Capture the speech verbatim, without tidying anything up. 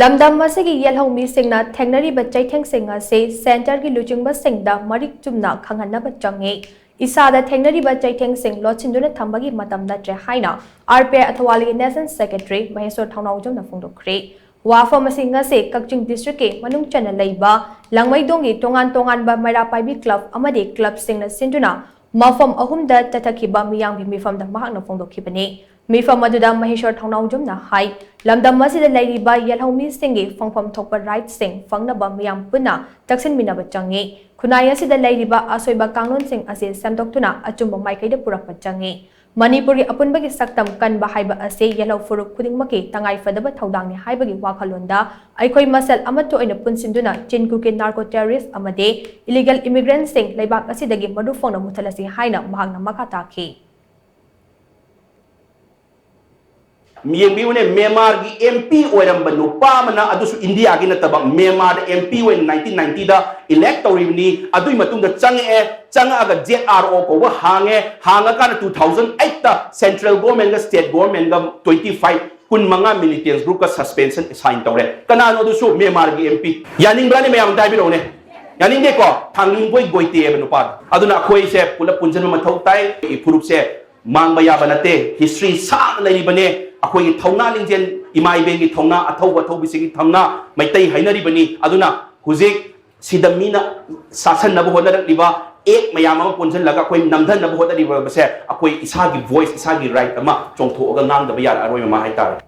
ꯂꯝꯗꯝ ꯑꯁꯤꯒꯤ ꯌꯦꯜꯍꯧ ꯃꯤꯁꯤꯡꯅ ꯊꯦꯡꯅꯔꯤꯕ ꯆꯩꯊꯦꯡꯁꯤꯡ ꯑꯁꯤ ꯁꯦꯟꯇꯔꯒꯤ ꯂꯨꯆꯤꯡꯕꯁꯤꯡꯗ ꯃꯔꯤꯛ ꯆꯨꯝꯅ ꯈꯪꯍꯟꯅꯕ ꯆꯪꯏ꯫ ꯏꯁꯥꯗ ꯊꯦꯡꯅꯔꯤꯕ ꯆꯩꯊꯦꯡꯁꯤꯡ ꯂꯣꯠꯁꯤꯟꯗꯨꯅ ꯊꯝꯕꯒꯤ ꯃꯇꯝ ꯅꯠꯇ꯭ꯔꯦ ꯍꯥꯏꯅ ꯑꯥꯔ ꯄꯤ ꯑꯥꯏ ꯑꯊꯋꯥꯂꯤꯒꯤ ꯅꯦꯁꯅꯦꯜ ꯁꯦꯀ꯭ꯔꯦꯇꯔꯤ ꯃꯍꯦꯁꯣꯔ ꯊꯧꯅꯥꯎꯖꯝꯅ ꯐꯣꯡꯗꯣꯛꯈ꯭ꯔꯦ꯫ ꯋꯥꯐꯝ ꯑꯁꯤ ꯉꯁꯤ ꯀꯛꯆꯤꯡ ꯗꯤꯁꯇ꯭ꯔꯤꯛꯀꯤ ꯃꯅꯨꯡ ꯆꯟꯅ ꯂꯩꯕ ꯂꯥꯡꯃꯩꯗꯣꯡꯒꯤ ꯇꯣꯉꯥꯟ ꯇꯣꯉꯥꯟꯕ ꯃꯩꯔꯥ ꯄꯥꯏꯕꯤ ꯀ꯭ꯂꯕ ꯑꯃꯗꯤ ꯀ꯭ꯂꯕꯁꯤꯡꯅ ꯁꯤꯟꯗꯨꯅ ꯃꯐꯝ ꯑꯍꯨꯝꯗ ꯆꯠꯊꯈꯤꯕ ꯃꯤꯌꯥꯝꯒꯤ ꯃꯤꯐꯝꯗ ꯃꯍꯥꯛꯅ ꯐꯣꯡꯗꯣꯛꯈꯤꯕꯅꯤ꯫ ꯃꯤꯐꯝ ꯑꯗꯨꯗ ꯃꯍꯦꯁꯣꯔ ꯊꯧꯅꯥꯎꯖꯝꯅ ꯍꯥꯏ, ꯂꯝꯗꯝ ꯑꯁꯤꯗ ꯂꯩꯔꯤꯕ ꯌꯦꯜꯍꯧꯃꯤꯁꯤꯡꯒꯤ ꯐꯪꯐꯝ ꯊꯣꯛꯄ ꯔꯥꯏꯠꯁꯤꯡ ꯐꯪꯅꯕ ꯃꯤꯌꯥꯝ ꯄꯨꯟꯅ ꯆꯪꯁꯤꯟꯃꯤꯟꯅꯕ ꯆꯪꯏ꯫ ꯈꯨꯟꯅꯥꯏ ꯑꯁꯤꯗ ꯂꯩꯔꯤꯕ ꯑꯁꯣꯏꯕ ꯀꯥꯡꯂꯣꯟꯁꯤꯡ ꯑꯁꯤ ꯁꯦꯝꯗꯣꯛꯇꯨꯅ ꯑꯆꯨꯝꯕ ꯃꯥꯏꯀꯩꯗ ꯄꯨꯔꯛꯄ ꯆꯪꯏ꯫ ꯃꯅꯤꯄꯨꯔꯒꯤ ꯑꯄꯨꯟꯕꯒꯤ ꯁꯛꯇꯝ ꯀꯟꯕ ꯍꯥꯏꯕ ꯑꯁꯤ ꯌꯦꯜꯍꯧ ꯐꯨꯔꯨꯞ ꯈꯨꯗꯤꯡꯃꯛꯀꯤ ꯇꯉꯥꯏ ꯐꯗꯕ ꯊꯧꯗꯥꯡꯅꯤ ꯍꯥꯏꯕꯒꯤ ꯋꯥꯈꯜꯂꯣꯟꯗ ꯑꯩꯈꯣꯏ ꯃꯁꯦꯜ ꯑꯃꯠꯇ ꯑꯣꯏꯅ ꯄꯨꯟꯁꯤꯟꯗꯨꯅ ꯆꯤꯟ ꯀꯨꯀꯤ ꯅꯥꯔꯀꯣ ꯇꯦꯔꯣꯔꯤꯁ ꯑꯃꯗꯤ ꯏꯂꯤꯒꯦꯜ ꯏꯃꯤꯒ꯭ꯔꯦꯟꯠꯁꯤꯡ ꯂꯩꯕꯥꯛ ꯑꯁꯤꯗꯒꯤ ꯃꯔꯨ ꯐꯪꯅ ꯃꯨꯊꯠꯂꯁꯤ ꯍꯥꯏꯅ ꯃꯍꯥꯛꯅ ꯃꯈꯥ ꯇꯥꯈꯤ꯫ ꯌꯦꯡꯕꯤꯌꯨꯅꯦ, ꯃ꯭ꯌꯥꯟꯃꯥꯔꯒꯤ ꯑꯦꯝ ꯄꯤ ꯑꯣꯏꯔꯝꯕ ꯅꯨꯄꯥ ꯑꯃꯅ, ꯑꯗꯨꯁꯨ ꯏꯟꯗꯤꯌꯥꯒꯤ ꯅꯠꯇꯕ, ꯃ꯭ꯌꯥꯟꯃꯥꯔꯗ ꯑꯦꯝ ꯄꯤ ꯑꯣꯏꯅ ꯅꯥꯏꯟꯇꯤꯟ ꯅꯥꯏꯟꯇꯤꯗ ꯏꯂꯦꯛ ꯇꯧꯔꯤꯕꯅꯤ꯫ ꯑꯗꯨꯒꯤ ꯃꯇꯨꯡꯗ ꯆꯪꯉꯛꯑꯦ, ꯆꯪꯉꯛꯑꯒ ꯖꯦꯗ ꯑꯥꯔ ꯑꯣ ꯀꯧꯕ ꯍꯥꯡꯉꯦ, ꯍꯥꯡꯉꯀꯥꯟꯗ ꯇꯨ ꯊꯥꯎꯖꯟ ꯑꯩꯠꯇ ꯁꯦꯟꯇ꯭ꯔꯦꯜ ꯒꯣꯔꯃꯦꯟꯒ ꯁ꯭ꯇꯦꯠ ꯒꯣꯔꯃꯦꯟꯒ ꯇ꯭ꯋꯦꯟꯇꯤ ꯐꯥꯏꯚ, ꯀꯨꯟꯃꯉꯥ ꯃꯤꯂꯤꯇꯦꯟꯠ ꯒ꯭ꯔꯨꯞꯀ ꯁꯁꯄꯦꯟꯁꯟ ꯁꯥꯏꯟ ꯇꯧꯔꯦ꯫ ꯀꯅꯥꯅꯣ ꯑꯗꯨꯁꯨ? ꯃ꯭ꯌꯥꯟꯃꯥꯔꯒꯤ ꯑꯦꯝ ꯄꯤ꯫ ꯌꯥꯅꯤꯡꯕ꯭ꯔꯥꯅꯦ ꯃꯌꯥꯝ? ꯑꯝꯇ ꯍꯥꯏꯕꯤꯔꯛꯎꯅꯦ꯫ ꯌꯥꯅꯤꯡꯗꯦꯀꯣ? ꯊꯥꯡꯂꯤꯡꯕꯣꯏ ꯒꯣꯏꯇꯦ ꯍꯥꯏꯕ ꯅꯨꯄꯥꯗꯣ꯫ ꯑꯗꯨꯅ ꯑꯩꯈꯣꯏꯁꯦ ꯄꯨꯂꯞ ꯄꯨꯟꯁꯤꯟꯕ ꯃꯊꯧ ꯇꯥꯏ꯫ ꯑꯩꯈꯣꯏꯒꯤ ꯐꯨꯔꯨꯞꯁꯦ ꯃꯥꯡꯕ ꯌꯥꯕ ꯅꯠꯇꯦ꯫ ꯍꯤꯁꯇ꯭ꯔꯤ ꯁꯥꯡꯅ ꯂꯩꯔꯤꯕꯅꯦ꯫ ꯑꯩꯈꯣꯏꯒꯤ ꯊꯧꯅꯥ ꯂꯤꯡꯖꯦꯜ, ꯏꯃꯥ ꯏꯕꯦꯟꯒꯤ ꯊꯧꯅꯥ, ꯑꯊꯧꯕ ꯑꯊꯧꯕꯤꯁꯤꯡꯒꯤ ꯊꯧꯅꯥ, ꯃꯩꯇꯩ ꯍꯥꯏꯅꯔꯤꯕꯅꯤ꯫ ꯑꯗꯨꯅ ꯍꯧꯖꯤꯛ ꯁꯤꯗ ꯃꯤꯅ ꯁꯥꯁꯟꯅꯕ ꯍꯣꯠꯅꯔꯛꯂꯤꯕ ꯑꯦꯛ ꯃꯌꯥꯝ ꯑꯃ ꯄꯨꯟꯁꯤꯜꯂꯒ ꯑꯩꯈꯣꯏ ꯅꯝꯊꯅꯕ ꯍꯣꯠꯅꯔꯤꯕꯁꯦ, ꯑꯩꯈꯣꯏ ꯏꯁꯥꯒꯤ ꯚꯣꯏꯁ, ꯏꯁꯥꯒꯤ ꯔꯥꯏꯠ ꯑꯃ ꯆꯣꯡꯊꯣꯛꯑꯒ ꯉꯥꯡꯗꯕ ꯌꯥꯔꯛꯑꯔꯣꯏ, ꯃꯃꯥ ꯍꯥꯏꯇꯥꯔꯦ꯫